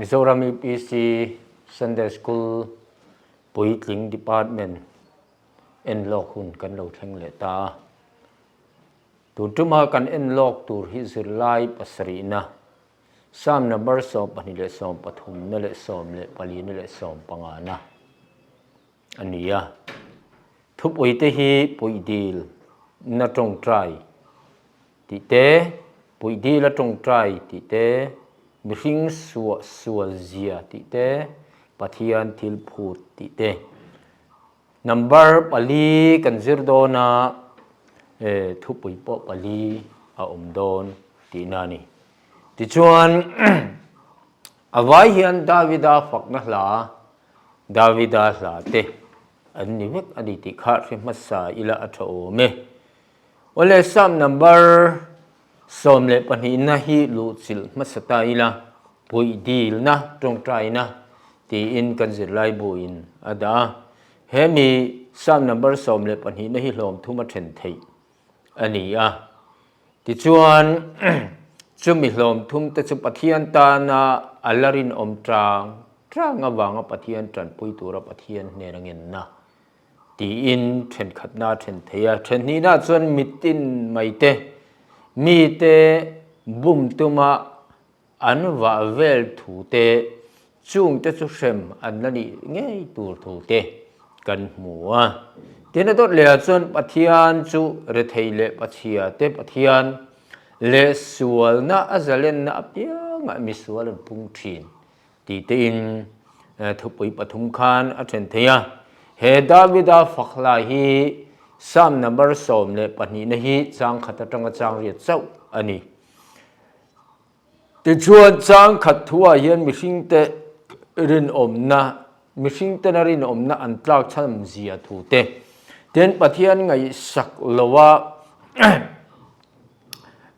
Mizoram UPC Sunday School Puitling Department en lawk hun kan lo thleng leh ta a. Tun tuma kan en lawk tur hi zirlai pasarihna, Psalm number 25 leh 30 na leh 14 na leh 15 na a ni a. Thupuite hi puihdil na tawngtai tih te, puihdil a tawngtai tih te, mihring suah sual zia tih te, Pathian thil phut tih te. Number pali kan zir dawn a, thupui pawh pali a awm dawn tihna a ni. Tichuan, a vai hian Davida fakna hla, Davida hla te an ni vek a ni tih kha hre hmasa ila a tha awm e. Awle Psalm number 12 na hi luhchilh hmasa ta ila, puih dilna, tawngtaina tiin kan zirlai buin a dah a. He mi Psalm number 12 na hi hlawm thum a then theih a ni a. Tichuan, chumi hlawm thum te chu Pathian tana a la rinawm tang tang avanga Pathian tanpui tura Pathian hnena ngenna Tiin thenkhatna a then thei a, thenhnihna chuan mitin mai te, mite bum tuma an vah vel thu te, chungte chu hrem an la nih ngei tur thu te kan hmu a. Tin a dawt lehah chuan Pathian chu rethei leh pachhia te Pathian leh sualna a zalenna apiangah misual an pung thin. Tih tein thupui pathum khan a then thei a. He Davida fakhla hi Psalm number 12 na hi chang khat atanga chang riat chauh a ni. Tichuan chang khat thuah hian mihringte rinawmna, mihringtena rinawmna an tlak chhan zia thu te, tin Pathian ngaihsak loa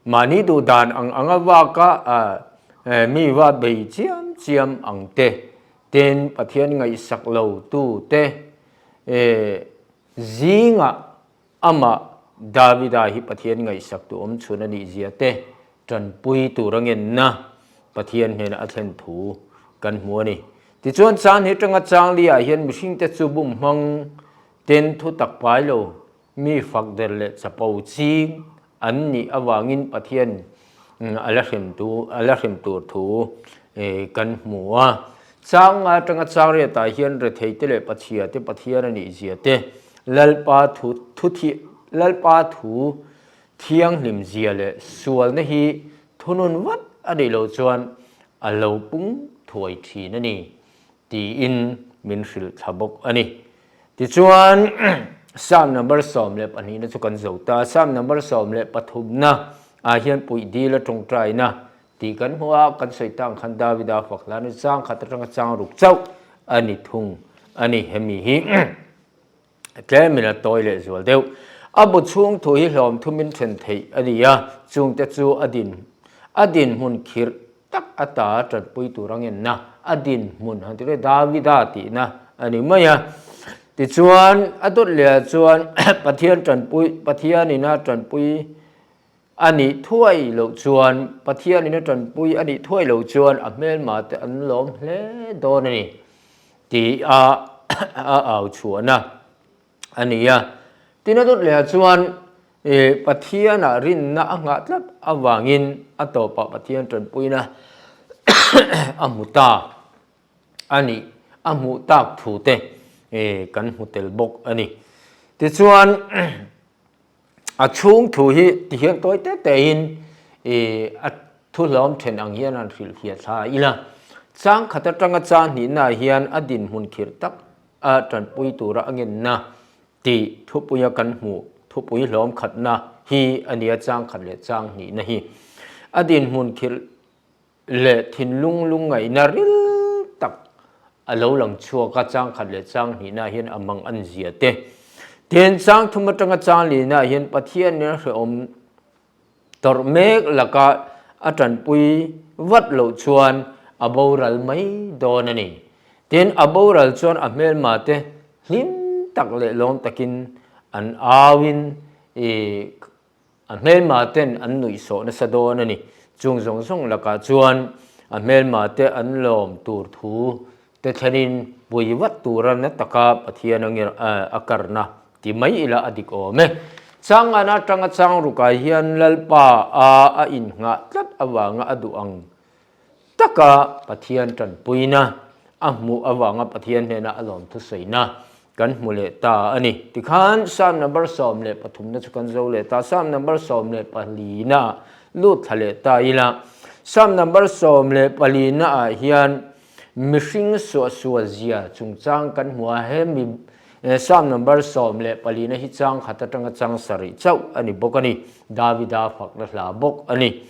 Mahni duh dan ang anga vaka mi va bei chiam chiam ang te, tin Pathian ngaihsak lo tu te zingah amah Davida hi Pathian ngaihsak tu awm chhun a nih zia te tanpui tur a ngenna Pathian hnenah a thlen thu kan hmu a ni. Tichuan chang hi tanga chang liah hian mihringte chu bum hmang ten thu tak pai lo Mi fak der leh chapo ching an nih avangin Pathian a la hrem tu a la hrem tur thu kan hmu a. Chang atanga chang riatah hian retheite leh pachhia te Pathian a nih zia te, Lalpa thu thu thi Lalpa thu thianghlim zia leh sualna hi thunun vat a nih loh chuan a lo pung thuai thin a ni tiin min hrilh thla bawk a ni. Tichuan, Psalm number 12 na chu kan zo ta. Psalm number 13 na ah hian puih dil a tawngtaina tih kan hmu a, kan sawi tang khan Davida fak hla ni chang khat atanga chang ruk chauh a ni thung a ni. Hemi hi tlemin a tawi leh zual deuh. A bu chhung thu hi hlawm thumin then theih a ni a, chungte chu a din a dinhmun khirh tak ata tanpui tur a ngenna a dinhmun han ti reng Davida tihna a ni mai a. Tichuan a dawt leh ah chuan Pathian tanpui Pathianin a tanpui a nih thuai loh chuan Pathianin a tanpui a nih thuai loh chuan a hmelma te an lawm hle dawn a ni tih a a au chhuahna a ni a. Tin a dawt leh ah chuan Pathianah rinna a nghah tlat avangin a tawpah Pathian tanpuina a hmu ta a nih, a hmuh tak thu te kan hmu tel bawk a ni. Tichuan a chhung thu hi tihian tawi te tein a thuhlawm then ang hian han hrilhfiah thla ila. Chang khat atanga chang hnihnaah hian a dinhmun khirh tak a tanpui tura a ngenna tih thupuia kan hmuh thupui hlawm khatna hi a nia chang khat leh chang hnihna hi. A dinhmun khirh leh thinlung lungngaihna ril tak a lo lang chhuak a, chang khat leh chang hnihna hian a mang an zia te. Tin, chang thum atanga chang lina hian Pathian nen hrehawm Tawrh mek laka a tanpui vat loh chuan a boral mai dawn a ni. Tin, a boral chuan a hmelma te hlim tak leh lawm takin an auin ih a hmelma ten an nuihsawh nasa dawn a ni. Chung zawng zawng lakah chuan. A hmelma te an lawm tur thu te thlenin pui vat tura na taka Pathian a karna ti mai ila a dik awm e. Changana atanga chang rukah hian Lalpa a a innghah tlat avanga a duh ang taka Pathian tanpuina a hmuh avanga Pathian hnena a lawm thusawina kan hmu leh ta a ni. Tikhan Psalm number 13 na chu kan zo leh ta, Psalm number 14 na lut thla leh ta ila. Psalm number 14 na ah hian mihring suahsual zia chungchang kan hmu a, he mi Psalm number 14 na hi chang khat atanga chang sarih chauh a ni bawk a ni, Davida fakna hla bawk a ni.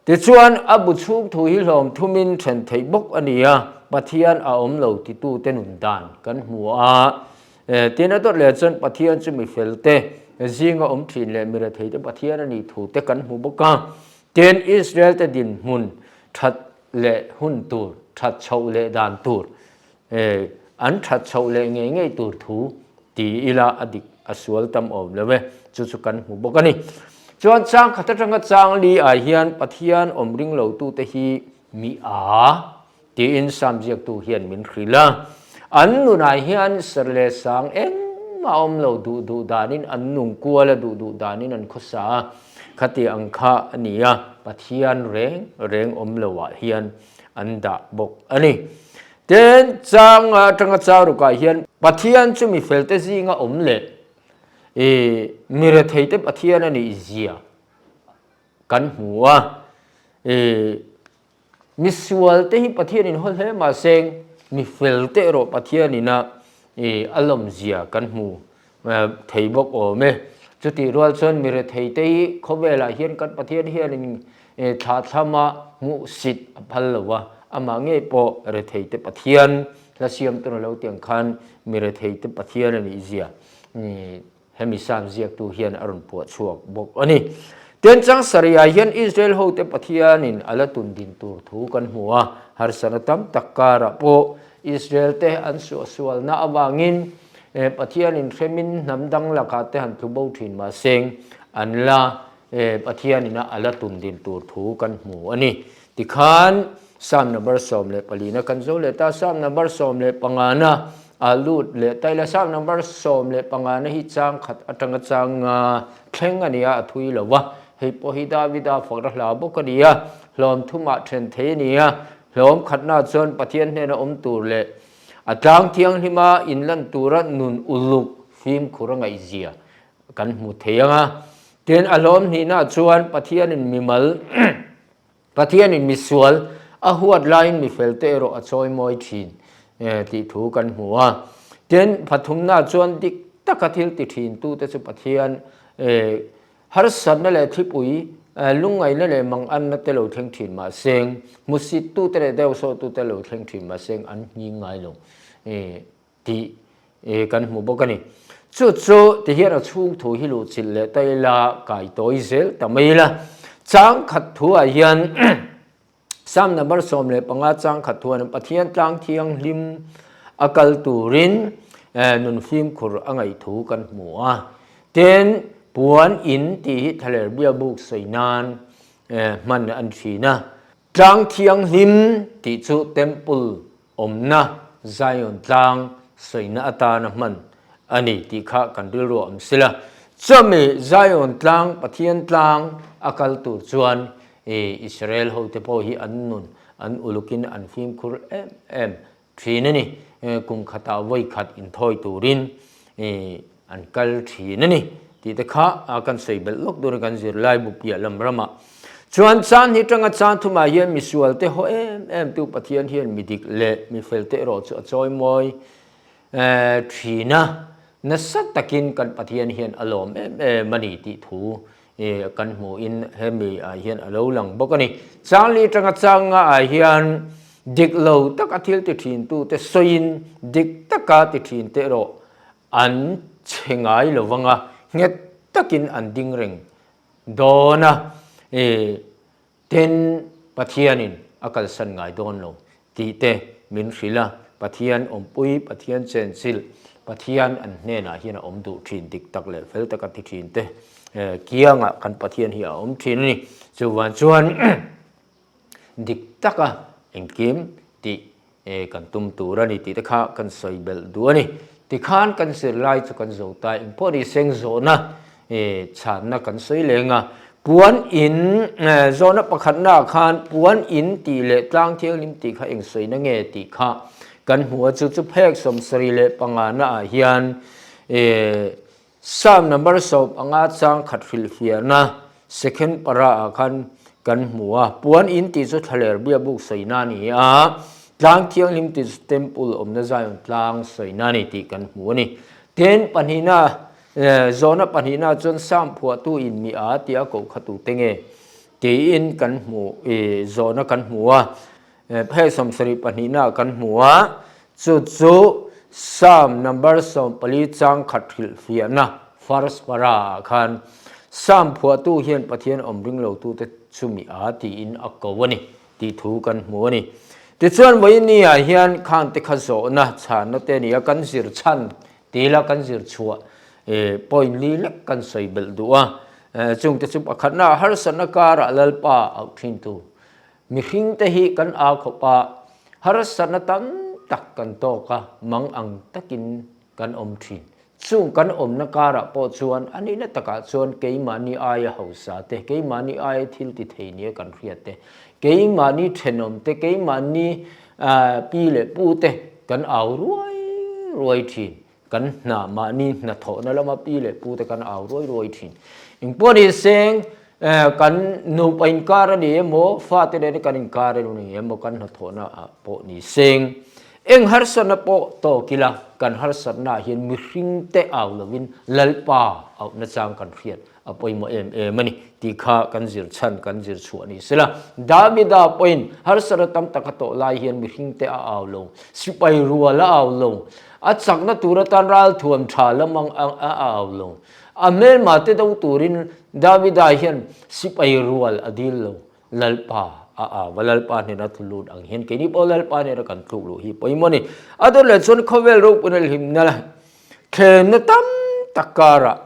Tichuan, a bu chhung thu hi hlawm thumin then theih bawk a ni a, Pathian a awm lo titute nun dan kan hmu a. Tin, a dawt leh chuan Pathian chu mi felte zinga awm thin leh mi retheite Pathian a nih thute kan hmu bawk a. Tin, Israelte dinhmun that leh hun tur, that chhoh leh dan tur, An that chhoh leh ngei ngei tur thu ti ila a dik a sual tam awm lo e, chu chu kan hmu bawk a ni. Chuan chang khat atanga chang li ah hian Pathian awm ring lo tute hi mi a tiin Sam ziaktu hian min hrilh a. An nunah hian ser leh sang engmah awm lo duh duh danin an nung kual a, duh duh danin an khawsa a, khati ang kha a ni a, Pathian reng reng awm lo ah hian an dah bawk a ni. Tin, chang atanga charukah hian Pathian chu mi felte zinga awm leh i mi retheite Pathian a nih zia kan hmu a. I mi sualte hi Pathianin haw hle mahse mi felte erawh Pathianina i a lawmzia kan hmu thei bawk awm e. Chutih rual chuan mi retheite hi khawvelah hian kan Pathian hianin thlahthlama hmuhsit a phal lo va, amah ngei pawh retheite Pathian hla siam tur a lo tiang khan mi retheite Pathian a nih zia hemi Psalm ziaktu hian a rawn puah chhuak bawk a ni. Tianchang sarihah hian Israel hote Pathianin a la tun din tur thu kan hmu a, harsatna tam tak karah pawh Israel te an suahsualna avangin Pathianin hremin hnam dang lakah te han tlu bo thin mahse an la Pathianin a la tum din tur thu kan hmu a ni. Tikhan Psalm number 14 na kan zo leh ta, Psalm number 15 na a lut leh ta ila, Psalm number 15 na hi chang khat atanga chang nga thleng a ni a, a thui lo va, hei pawh hi Davida fakna hla bawk a ni a, hlawm thumah then thei a ni a, hlawm khatna chuan Pathian hnena awm tur leh A tlang thianghlima inlan tura nun uluk fimkhur a ngaihzia kan hmu thei ang a. Tin, a hlawm hnihnaah chuan Pathianin mimal, Pathianin misual a huat laiin mifelte erawh a chawimawi thin tih thu kan hmu a. Tin, pathumnaah chuan dik taka thil ti thintute chu Pathian Harsatna leh thlipui, lungngaihna leh manganna te lo thleng thin mahse, hmusittute leh deusawhtute lo thleng thin mahse an nghing ngai lo tih kan hmu bawk a ni. Chu chu ti hian a chhung thu hi luhchilh leh ta ila kai tawi zel ta mai ila. Chang khat thu ah hian Psalm number 15 chang khat thuan Pathian tlang thianghlim a kal turin nun fimkhur a ngaih thu kan hmu a. Tin, puan in tih hi thlaler biabuk sawi nan hman an thin a. Tlang thianghlim tih chu temple awmna Zion tlang sawina atana hman a ni tih kha kan rilru a awm sila. Chumi Zion tlang, Pathian tlang a kal tur chuan Israel hote pawh hi an nun an ulukin an fimkhur em em thin a ni. Kum khatah vawi khat inthawi turin an kal thin a ni tih te kha kan sawi belh lawk dawn a kan zirlai bu piah lam ramah chuan chan hi tanga chan thumah hian misual te haw em em tu Pathian hian mi dik leh mi fel te erawh chu a chawimawi thin a, nasa takin kan Pathian hian a lawm em em a ni tih thu kan hmuhin hemi ah hian a lo lang bawk a ni. Changli tanga changa ah hian dik lo taka thil ti thin tute sawiin dik taka ti thin te erawh an chhe ngai lo vang a, nghet takin an ding reng dawn a. Tin, Pathianin a kalsan ngai dawn lo tih te min hrilh a, Pathian awmpui, Pathian chenchilh, Pathian an hnenah hian a awm duh thin dik tak leh fel taka ti thin te kiangah kan Pathian hi a awm thin a ni. Chuvang chuan Dik taka engkim tih kan tum tur a ni tih te kha kan sawi belh duh a ni. Tikhan kan zirlai chu kan zo ta, engpawh ni seng zawhna chhanna kan sawi leng a. Puan in zawhna pakhatna ah khan puan in tih leh tlang thianghlim tih kha eng sawina nge tih kha kan hmu a, chu chu phek 75 na ah hian Psalm number 15 chang khat hrilhfiahna second para ah khan kan hmu a, puan in tih chu thlaler biakbuk sawina a ni a, tlang thianghlim tih chu temple awmna Zion tlang sawina a ni tih kan hmu a ni. Tin, pahnihna, zawhna pahnihna chuan Psalm phuahtu in mi a tia koh kha tute nge tiin kan hmu, zawhna kan hmu a. Phei 72 ah kan hmu a, chu chu Psalm number 14 chang khat hrilhfiahna, first para, ah khan Psalm phuahtu hian Pathian awm ring lotute chu mi a tiin a ko a ni tih thu kan hmu a ni. Tichuan vawiin ah hian khangte kha zawhna chhanna te a ni a, kan zir chhan tila kan zir chhuah point li lek kan sawi belh duh a, chungte chu pakhatna harsatna karah Lalpa auh thintu Mihringte hi kan au khawp a, harsatna tam tak kan tawk a, mang ang takin kan awm thin. Chung kan awmna karah pawh chuan a nihna takah chuan keimahni aia hausa te, keimahni aia thil ti thei nia kan hriat te, keimahni thenawm te, keimahni pi leh pu te kan au ruai ruai thin. Kan hna mahni hnathawhna lama pi leh pu te kan au ruai ruai thin. Engpawh ni seng kan nupa inkar a ni emaw, fate nena kan inkar a ni emaw kan hnathawhna ah pawh ni seng. Eng harsatna pawh tawk ila kan harsatna ah hian mihring te au lovin Lalpa auhna chang kan hriat a pawimawh em em a ni tih kha kan zir chhan kan zir chhuah ni sela. Davida pawhin harsatna tam tak a tawh lai hian mihring te a au lo, sipai rual a au lo, a chakna tur atan ralthuam tha lam ang a au lo. A hmelma te do turin Davida hian sipai rual a dil lo, Lalpa a au a, Lalpa hnena thu lut ang hian keini pawh Lalpa hnena kan tluk luh hi pawimawh a ni. A dawt leh chuan khawvel ropuina hlimna thlenna tam tak karah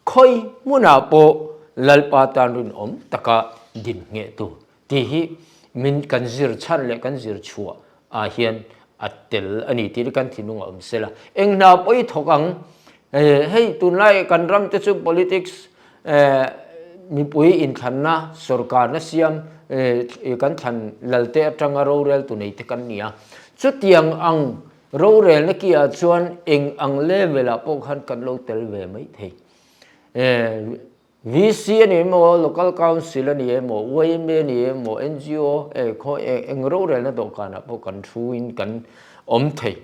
Khawi hmunah pawh Lalpa tan rinawm taka din ngheh tur tih hi min kan zir chhan leh kan zir chhuah ah hian a tel a ni tih hi kan thinlung a awm sela. Eng hna pawh i thawk ang, hei tunlai kan ram te chu politics mipui inthlanna sorkarna siam kan thlan lalte atanga roreltu nei te kan ni a, chutiang ang Rorelna kiah chuan eng ang level ah pawh khan kan lo tel ve mai thei. VC a ni emaw, Local Council a ni emaw, yma a ni emaw, NGO eng rorelna dawhkanah pawh kan thu in kan awm thei.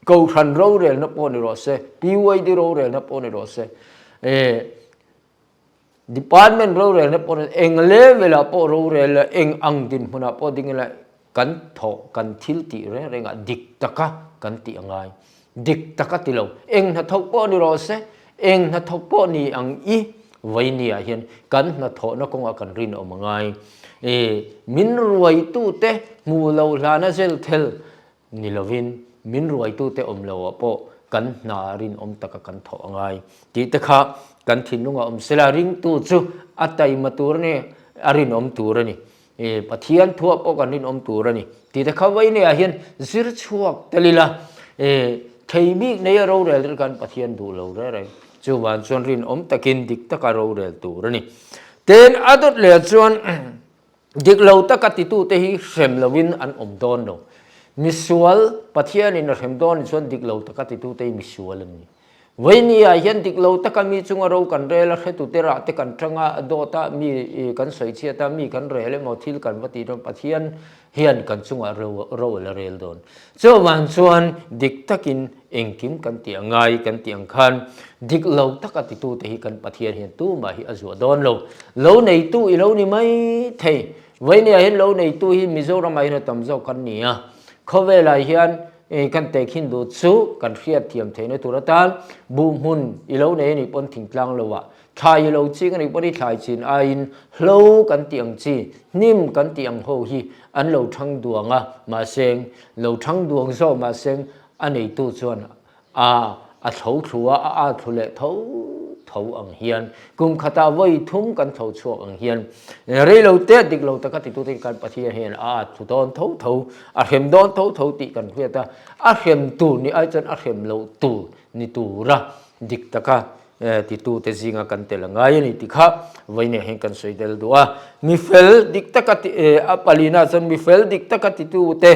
Kohhran rorelna pawh ni rawh se, PYD rorelna pawh ni rawh se, Department rorelna pawh eng level ah pawh rorel la, eng ang dinhmun ah pawh ding ila kan thawh, kan thil tih reng reng ah dik taka kan tih a ngai. Dik taka ti lo, eng hnathawk pawh ni rawh se, eng hnathawk pawh ni ang i vawinia hian kan hnathawhna kawngah kan rinawm a ngai. Min ruaitute hmuh loh hlana zel thel Ni lovin min ruaitute awm lo ah pawh kan hna rinawm taka kan thawh a ngai tih te kha kan thinlungah awm sela ringtu chu a taima tur a ni, a rinawm tur a ni, Pathian thuah pawh kan rinawm tur a ni tih te kha vawinia hian zir chhuak tel ila thei bik neia rorel te khan Pathian duh lo reng reng chuvang chuan rinawm takin dik taka rorel tur a ni. Tin, a dawt leh chuan Dik lo taka titute hi hrem loin an awm dawn lo. Misual, Pathianin a hrem dawn chuan dik lo taka titute hi misual an ni. Vawinia hian dik lo taka mi chunga ro kan rel a, hretute rah te kan tang a, a dawt a, mi kan sawi chhiat a, mi kan rel emaw thil kan va tih dawn Pathian hian kan chungah ro a la rel dawn. Chuvang chuan dik takin engkim kan tih a ngai kan tih ang khan dik lo taka titute hi kan Pathian hian tumah hi a zuah dawn lo. Lo neitu i lo ni mai thei. Vawinia hian lo neitu hi Mizoramah hian a tam zawk kan ni a. Khawvelah hian kan tehkhin duh chu kan hriatthiam theihna tur atan buh hmun i lo nei a nih pawn thingtlang loah Thlai i lo ching a nih pawh hi thlai chin aiin hlo kan tih ang chi, hnim kan tih ang ho hi an lo thang duang a, mahse lo thang duang zawk mahse a neitu chuan a a thlo thlu a, a a thlu leh tho tho ang hian, kum khatah vawi thum kan tho chhuak ang hian, rei lo te dik lo taka titute kan Pathian hian a at thu dawn tho tho, a hrem dawn tho tho tih kan hriat a, a hrem tur ni ai chuan a hrem loh tur ni tura dik taka titute zinga kan tel a ngai a ni tih kha vawiinah hian kan sawi del duh a. Mi fel dik taka ti a palina chuan mi fel dik taka titute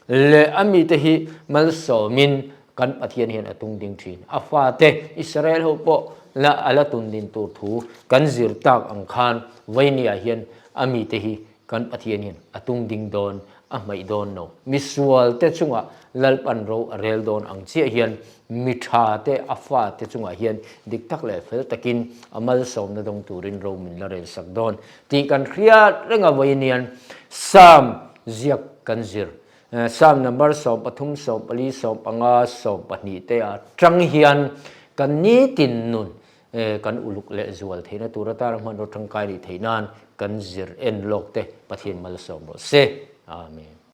leh a mite hi malsawmin Kan Pathian hian a tung ding thin. A fate Israel ho pawh la a la tun din tur thu kan zir tak ang khan Vainia hian a mite hi kan Pathian hian a tung ding dawn, a hmaih dawn lo. Misual te chungah Lalpan ro a rel dawn ang chiah hian mi tha te a fate chungah hian dik tak leh fel takin a malsawmna dawng turin ro min la rel sak dawn tih kan hriat reng a Vainian Psalm ziak kan zir Psalm number 13, 14, 15, 12 te a tang hian kan nitin nun kan uluk leh zual theihna tur atana hmanraw tangkai nih theih nan kan zir en lawk te Pathian malsawm rawh se. Amen.